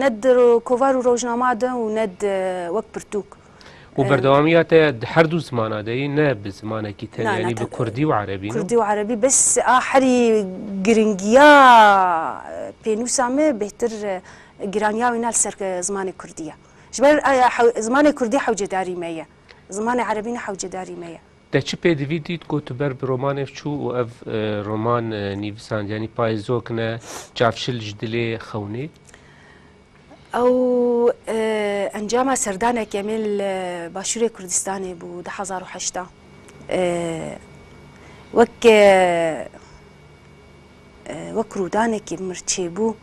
ne di ro-, kovar û rojnama de û ne di wek pirtûk. Û Em, berdewamiya te di her du zimana de ye, ne bi zimanekî tenê, Na, na, yanî bi te-, kurdî û erebî, ne? Kurdî û erebî, bes a herî giringiya, e, pênûsa me bêhtir, e, giraniya wî ne li ser, e, zimanê kurdî ye. Ji ber, e, hew-, zimanê kurdî hewcedarî me ye. Zimanê erebî ne hewcedarî me ye. Te çi pêdivî dît ku tu ber bi romanê çû û ev, e, roman, e, nivîsand, yanî Payîzok ne, Çavşil ji dilê xewnê? Ew, e, encama serdaneke me li Başûrê Kurdistanê bû du hezar û heşt. E, wek, e, e, wek rûdanekî mir çêbû,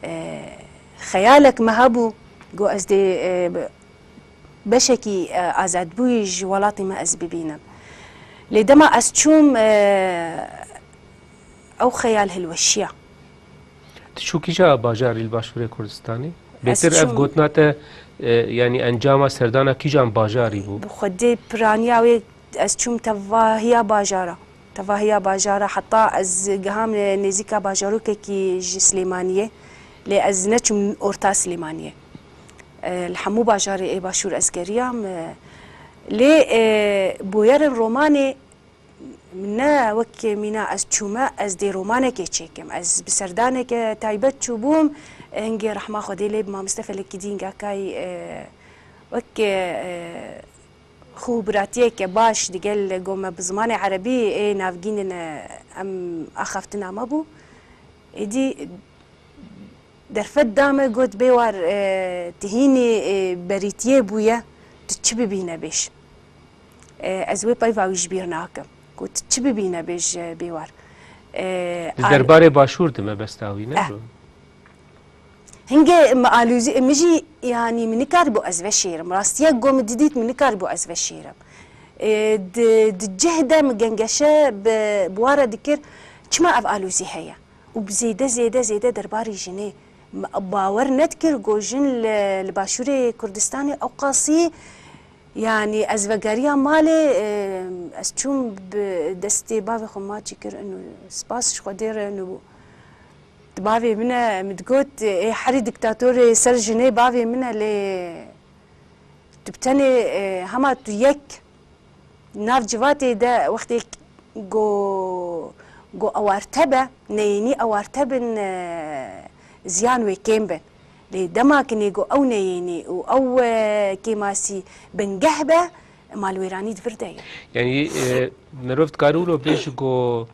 e, xeyalek me hebû, ku ez dê, e, beşekî, e, azadbûyî ji welatê me ez bibînim. Lê dema ez çûm, e, ew xeyal hilweşiya. Tu çû kîja bajarî li Başûrê Kurdistanê? Ez Bêtir ev çûm gotina te, e, yanî encama serdana kîjan bajarî bû? Bi xwedê piraniya wê ez çûm tevahiya bajara. Tevahiya bajara, heta ez giham nêzîka bajarokekî ji Silêmaniyê. Lê ez neçûm orta Silêmaniyê. E, li hemû bajarê ê Başûr ez geriyam, e, lê, e, bûyerên romanê ne wek mîna ez çûme, ez dê romanekê çêkim. Ez bi serdaneke taybet çûbûm, hingê rehma Xwedê lê bi mamoste Felekîdîn Gakay, e, wek, e, xû biratiyeke baş digel go me bi zimanê erebî ê navgînin, e, em axaftina me bû. Êdî derfet da me, got, "Bêwar, e, tu hînî, e, berîtiyê bûye, tu çi bibîne bêj?" E, ez wê peyva wî ji bîr nakim. Got, "Tu çi bibîne bêj, e, Bêwar?" E, Li ar- derbarê Başûr de mebesta wî ne Eh. bû? Hingê min alûzî, min jî, yanî, min nikaribû ez veşêrim. Rastiyek ku min didît, min nikaribû ez veşêrim. Ê, di, di cih de min gengeşe bi, bi wa re dikir, çima ev alûzî heye? Û bi zêde, zêde, zêde derbarê jinê. M-, bawer nedikir ku jin li, li Başûrê Kurdistanê ewqasî, yanî, ez vegeriya malê, ê, ez çûm bi destê bavê xwe maçî kir, inu spas ji Xwedê re, inu Di bavê min e, min digot, ê herî diktatorê ser jinê bavê min e, lê tu bi tenê, e, hema tu yek nav civatê de wextê go, go ewarte be, neyênî ewarte bin, e, ziyan wê kêm bin. Lê dema kinê ku ew neyênê û ew, e, kêmasî bingeh be, malwêranî di vir de ye. Yanî, e, mirov dikare wilo bêje ku,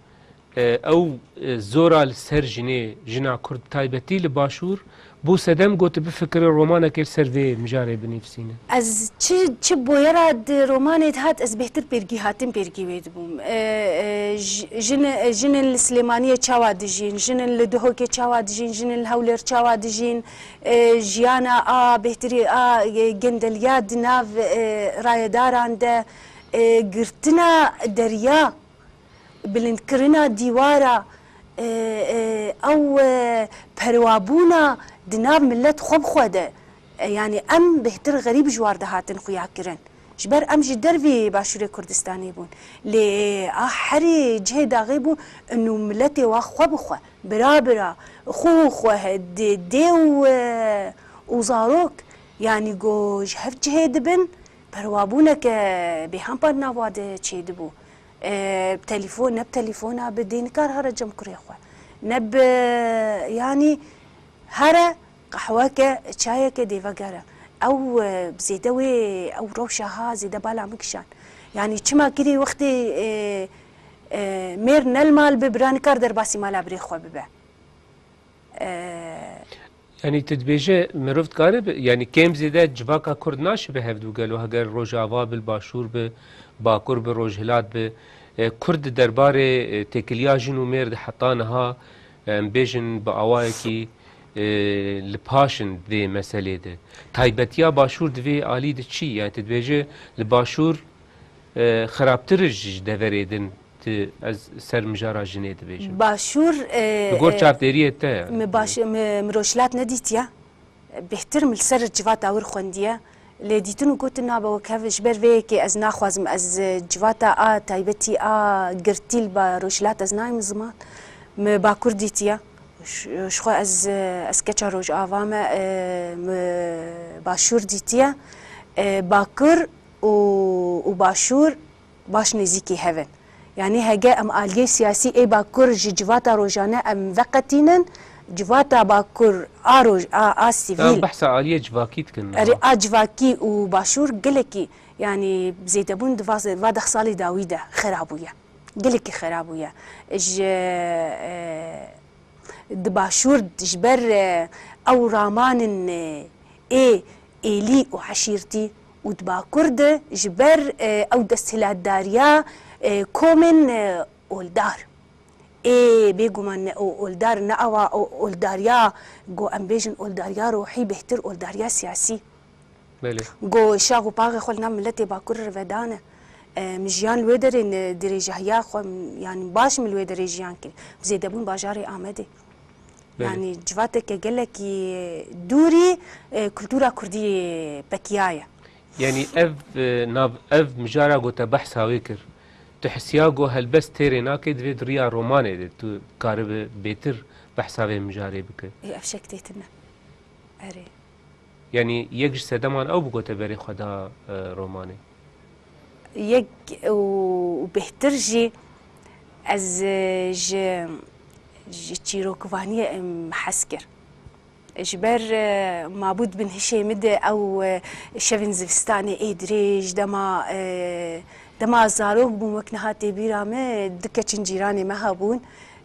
e, ew, e, zora li ser jinê, jina Kurd taybetî li Başûr, bû sedem ku tu bifikire romanekê li ser vê mijarê binivîsîne. Ez çi, çi boyera di romanê de hat, ez bêhtir pêrgî hatim pêrgî wê dibûm. E, e, j-, jin-, e, jinên li Silêmaniyê çawa dijîn, jinên li Duhokê çawa dijîn, jinên li Hewlêr çawa dijîn, e, jiyana a bêhtirî a, e, gendeliya di nav, e, rayedaran de, e, girtina derya, bilindkirina dîwara, e, e, ew, e, perwabûna di nav milet xwe bi xwe de. E, yanî em bêhtir xerîb ji war dihatin xuya kirin. Ji ber em ji dervî Başûrê Kurdistanê bûn. Lê a herî cihê daxê bû, û miletê wa xwe bi xwe, bira bira, xwe û xwe, dê, dê û, e, û zarok, yanî go ji hev cihê dibin, perwabûneke bêhempa di nav wa de çêdibû. E, bi telefon, ne bi telefona bi dê nikar here cem kurê xwe. Ne bi, yanî, here qehweke, çayeke dê vegere. Ew, e, zêde wê, ew rewşa ha zêde bala min kişand. Yanî çima kirî wextê, e, e, mêr ne li mal bi, bira nikar derbasî mala birê xwe bibe. E, Yanî tu dibêje mirov dikare bi, yanî kêm zêde civaka Kurd naşibe hevdu gelo, heger Rojava bi, Başûr bi, Bakur bi, Rojhilat bi, e, Kurd di derbarê, e, têkiliya jin û mêr de heta niha, e, em bêjin bi awayekî, e, li paş in vê meselê de. Taybetiya Başûr di vê alî de çi? Yanî tu dibêje li Başûr, e, xirabtir ji deverê din, tu, ez ser mijara jinê dibêjim. Başûr, e, Li gor e, çavdêriyê te, yani. Mi baş-, mi, mi Rojhilat nedîtiye. Bêhtir min li ser civata wir xwendiye. Lê dîtin û gotin nabe wek hev, ji ber vê yekê ez naxwazim, ez, e, civata a taybetî a girtî li ba Rojhilat ez nayim ziman. Mi Bakur dîtiye. Ş-, ji xwe ez, e, ez keça Rojava me, e, mi Başûr dîtiye. E, Bakur û, û Başûr baş nêzîkî hev in. Yanî hege em aliyê siyasî ê Bakur ji civata rojane em veqetînin, civata Bakur a roj-, a, a sivîl. Em behsa aliyê civakî dikin niha. Erê, a civakî û Başûr gelekî, yanî zêdebûn di va, va deh salê dawî de xera bûye. Gelekî xera bûye. Ji, e, Di Başûr de ji ber, e, ew ramanên, e, ê êlî û eşîrtî û di Bakur de ji ber, e, ew desthilatdariya, e, komên, e, oldar. Ê bêguman ne o-, oldar ne awa o-, oldariya, go em bêjin oldariya rohî bêhtir oldariya siyasî. Belê. Go şax û paxê xwe li nav miletê Bakur re vedane. E, min jiyan li wê derê ne dirêjahiya xwe, m-, yanî baş min li wê derê jiyan kir. Zêdebûn bajarê Amedê. Belê. Yanî civateke gelekî dûrî, e, kultura kurdî pekiyaye. Yanî ev, e, nav, ev mijara ku te behsa wê kir, tu hisiya ku helbest têrê nake, divê di riya romanê de tu karibe bêtir behsa vê mijarê bike? Ê, ev şek tê tine. Erê. Yanî yek ji sedeman ew bû ku te berê xwe da, e, romanê? Yek û, û bêhtir jî ez, e, ji, ji çîrokvaniyê, em, hez kir. Ji ber, e, mabût bin hişê min de ew, e, şevên zivistanê ê dirêj, dema, e, dema zarok bûm, wek niha tê bîra min, du keçên cîranê me hebûn.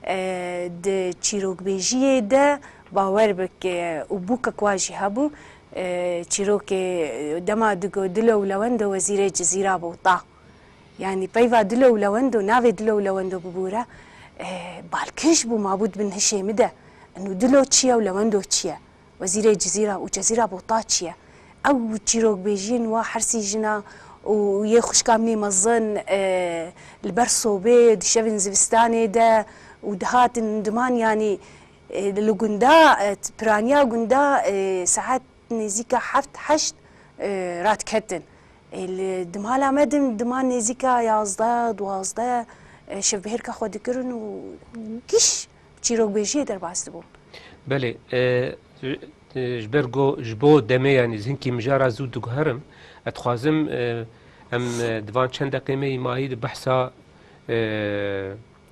E, di çîrokbêjiyê de, bawer bike, û bûkek wa jî hebû, e, çîrokê, dema digo Dilo û Lewendo wezîrê Cizîra Bota. Yanî peyva Dilo û Lewendo, navê Dilo û Lewendo bibûre, e, balkêş bû mabût bin hişê min de. Eno Dilo çi ye û Lewendo çi ye? Wezîrê Cizîra û Cezîra Bota çi ye? Ew çîrokbêjiyên wa hersî jina û yê xwişka min ê mezin, e, li ber sobê di şevên zivistanê de û dihatin diman, yanî, e, li gunda, e, piraniya gunda, e, saet nêzîka heft heşt, e, radiketin. E, li, di mala me din, diman nêzîka yazdeh, duwazdeh, e, şevbihêrka xwe dikirin û giş çîrokbêjiyê derbas dibûn. Belê, e, e, ji ber go, ji bo demê, yanî hinkî mijara zû diguherim, ez dixwazim, e, em, e, di van çend deqê me yî mayî di behsa, e,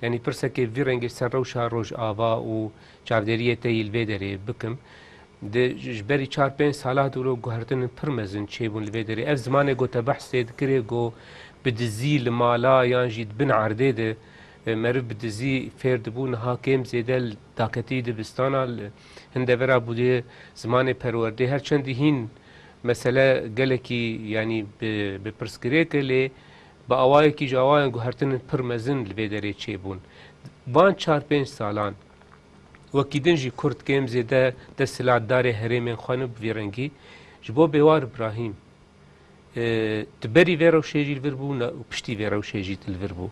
yanî pirsekê vî rengê ser rewşa Rojava û çavdêriyê te yî li vê derê bikim. Di, ji berî çar pênc sala dûro guhertinên pir mezin çêbûn li vê derê. Ev zimanê ku te behsê dikirê ku bi dizî li mala yan jî di bin erdê de, e, meriv bi dizî fêr dibû, niha kêm zêde li daketî dibistana, li hin devera bûye zimanê perwerdê. Her çendî hîn mesele gelekî, yanî bi, bi pirsgirêk e, lê bi awayekî ji awayan guhertinên pir mezin li vê derê çêbûn. Van çar pênc salan, wekî din jî Kurd kêm zêde desthilatdarê herêmên xwe ne bi vî rengî. Ji bo Bêwar Îbrahîm, e, tu berî vê rewşê jî li vir bû, ne, û piştî vê rewşê jî tu li vir bû.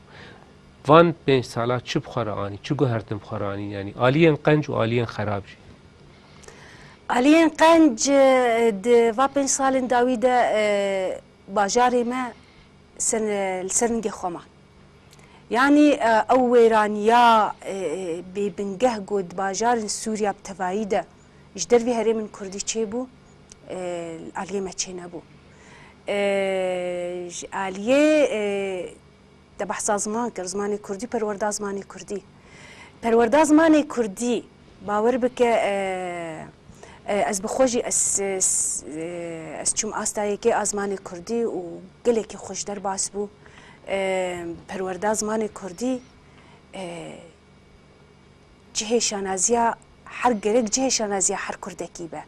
Van pênc sala çi bi xwe re anî, çi guhertin bi xwe re anî, yanî aliyên qenc û aliyên xerab jî? Aliyên qenc, e, di va pênc salên dawî de, e, bajarê me ser, li ser ningê xwe man. Yanî, e, ew wêraniya, e, e, bêbingeh ku di bajarên Sûriya bi tevayî de ji dervî herêmên Kurdî çêbû, e, li aliyê me çênebû. E, ji aliyê, e, te behsa ziman kir, zimanê Kurdî, perwerda zimanê Kurdî. Perwerda zimanê Kurdî, bawer bike, e, e, ez bi xwe jî ez, ez, e, ez çûm asta yekê a zimanê Kurdî û gelekî xweş derbas bû. E, perwerda zimanê Kurdî, e, cihê şanaziya her, gerek cihê şanaziya her Kurdekî be.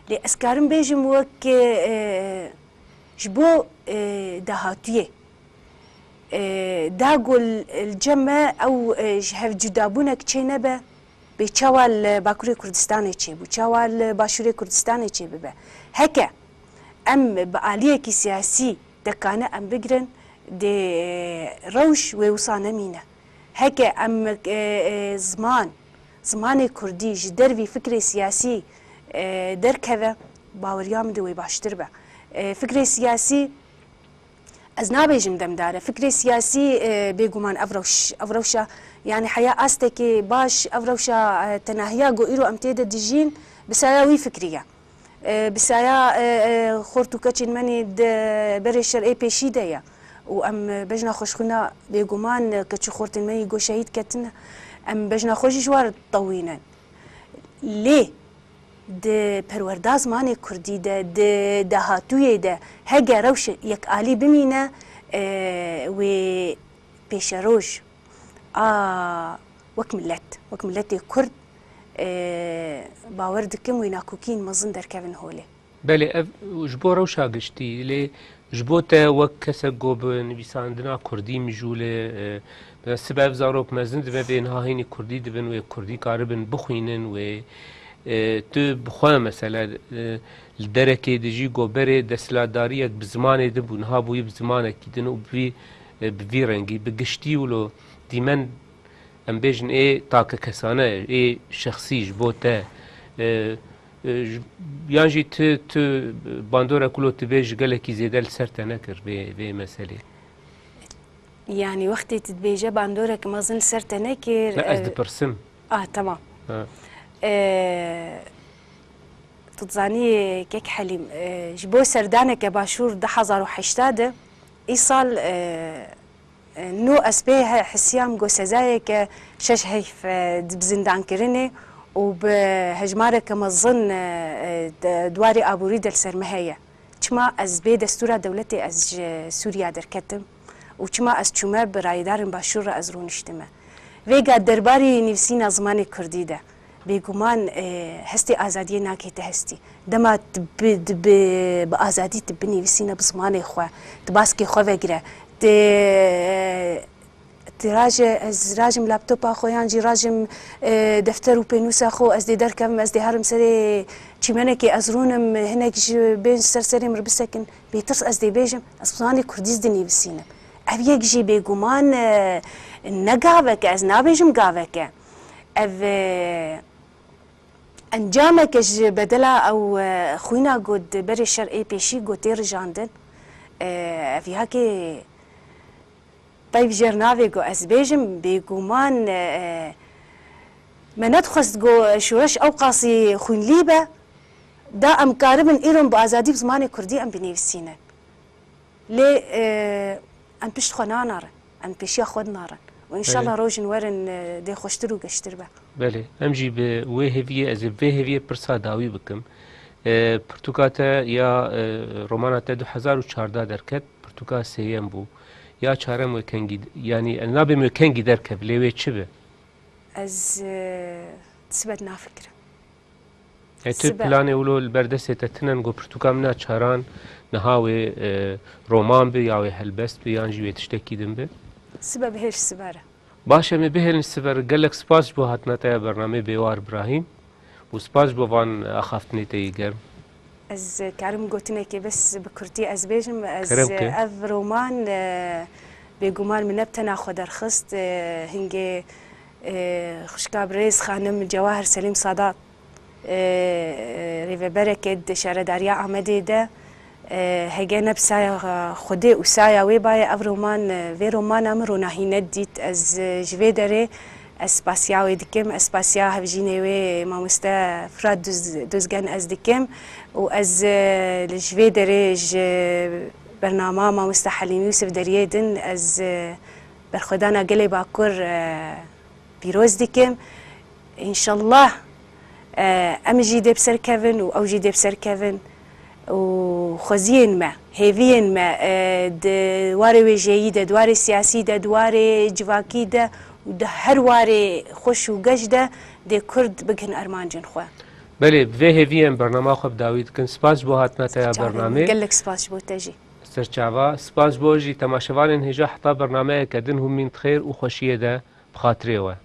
Lê ez karim bêjim wek, e, ji bo, e, dahatûyê, e, da ku li, li cem me ew, e, ji hev cudabûnek çê nebe, bê çawa li Bakurê Kurdistanê çêbû, çawa li Başûrê Kurdistanê çêbibe. Heke em bi aliyekî siyasî dekane em bigirin, dê rewş wê wisa nemîne. Heke em, e, e, ziman, zimanê Kurdî ji dervî fikrê siyasî, e, derkeve, baweriya min de wê baştir be. E, fikrê siyasî, ez nabêjim demdar e. Fikrê siyasî, e, bêguman ev rewş, ev rewşa, yanî heya astekê baş, ev rewşa, e, tenahiya ku îro em tê de dijîn, bi saya wî fikrî ye. E, bi saya, e, e, xort û keçên me nê di berê şer ê pêşî de ye. Û em, e, bejna xwe ji xwîna bêguman, e, keç û xortên me yî ku şehîd ketine, em bejna xwe jî ji wan re ditewînin. Lê di perwerda zimanê Kurdî de, di dahatûyê de, hege rewş yekalî bimîne, e, wê pêşeroj a wek milet, wek miletê Kurd, e, bawer dikim wê nakokiyên mezin derkevin holê. Belê, ev ji bo rewşa giştî, lê ji bo te wek kesek ku bi nivîsandina Kurdî mijûl e, e, mesela sibe ev zarok mezin dibe, bê niha hînî Kurdî dibin, wê Kurdî karibin bixwînin, wê, e, tu bi xwe mesela, e, li derekê dijî ku berê desthilatdariyek bi zimanê din bû, niha bûyî bi zimanekî din û bi vî, e, bi vî rengî, bi giştî wilo dîmen em bêjin ê takekesane, ê şexsî ji bo te, e, e, ji, yan jî tu, tu bandorek wilo tu bê ji gelekî zêde li ser te nekir vê, vê meselê? Yanî wextê tu dibêje bandorek mezin li ser te nekir, Ne, ez e, dipirsim. Ah, tamam. Ha. E, tu dizanî kek Helîm, e, ji bo serdaneke Başûr du hezar û heşta de, îsal, e, Nû ez pê he-, hesiyam ku sezayeke şeş heyf, e, di bi zindankirinê û bi hejmareke mezin, e, e, di warê aborî de li ser me heye. Çima ez bê destûra dewletê ez ji Sûriya derketim û çima ez çûme bi rayedarên Başûr re ez rûniştime? Vêga derbarê nivîsîna zimanê Kurdî de. Bêguman, e, hestê azadiyê nakête hestî. Dema tu bi, tu bi, bi azadî tu binivîsîne bi zimanê xwe, tu baskê xwe vegire, tu, tu raje, ez rajim laptopa xwe yan jî rajim, e, defter û pênûsa xwe, ez dê derkevim, ez dê herim serê çîmenekê, ez rûnim, hinek ji bên ser serê min bisekin. Bêtirs ez dê bêjim, ez bi zimanê Kurdî dinivîsînim. Ev yek jî bêguman, e, ne gavek e, ez nabêjim gavek e. Ev, e, Encameke ji bedela ew, e, xwîna ku di berê şer ê pêşî ku tê rijandin, e, ev yekê peyv jêr navê ku ez bêjim, bêguman, e, me nedixwest ku şoreş ewqasî xwînlî be, da em karibin îro bi azadî bi zimanê kurdî em binivîsînin. Lê, e, em pişt xwe nanerin, em pêşiya xwe dinarin. Û înşallah Belê. rojên werin, e, dê xweştir û geştir be. Belê, em jî bi wê hêviyê, ez ê vê hêviyê pirsa dawî bikim. E, pirtûka te ya, e, romana te du hezar û çardeh derket, pirtûka sêyem bû. Ya çarem wê kengî, yanî, e, nabêm wê kengî derkeve, lê wê çi be? Ez, e, sibe nafikirim. E, tu Sibe. planê wilo li ber destê te tinen ku pirtûka min a çaran niha wê, e, roman bi ya wê helbest bi yan jî wê tiştekî din bi? Sibe bihêj sibe re. Baş, em ê bihêlin sibe re. Gelek spas ji bo hatina te ya bernameyê Bêwar Birahîm û spas ji bo van axaftinê te yê germ. Ez karim gotinekê bes bi kurtî ez bêjim. Ez Kerem ke. ev roman, e, bêguman min ne bi tena xwe derxist. E, hingê, e, xwişka birêz xanim Cewahir Selîm Sadat, e, e, rêvebereke di Şaredariya Amedê de, e, hege ne bi saya Xwedê û saya wê baye ev roman, e, vê romana min ronahî nedît. Ez, e, ji vê derê ez spasiya wê dikim, ez spasiya hevjînê wê mamoste Firat Duz-, Duzgen ez dikim û ez, e, li ji vê derê ji bernama mamoste Helîm Yûsif deriyê din ez, e, berxwedana gelê Bakur, e, pîroz dikim. Înşallah, e, em jî dê bi ser kevin û ew jî dê bi ser kevin û xweziyên me, hêviyên me, e, di warê wêjeyî de, di warê siyasî de, di warê civakî de û di her warê xweş û geş de dê Kurd bigihin armancên xwe. Belê, bi vê hêviyê em bernama xwe bi dawî dikin. Spas ji bo hatina te ya Çavên bernamê. Gelek spas ji bo te jî. Serçava, spas ji bo jî temaşevanên hêja heta bernameyeke din hûn mîn di xêr û xweşiyê de bi xatirê we.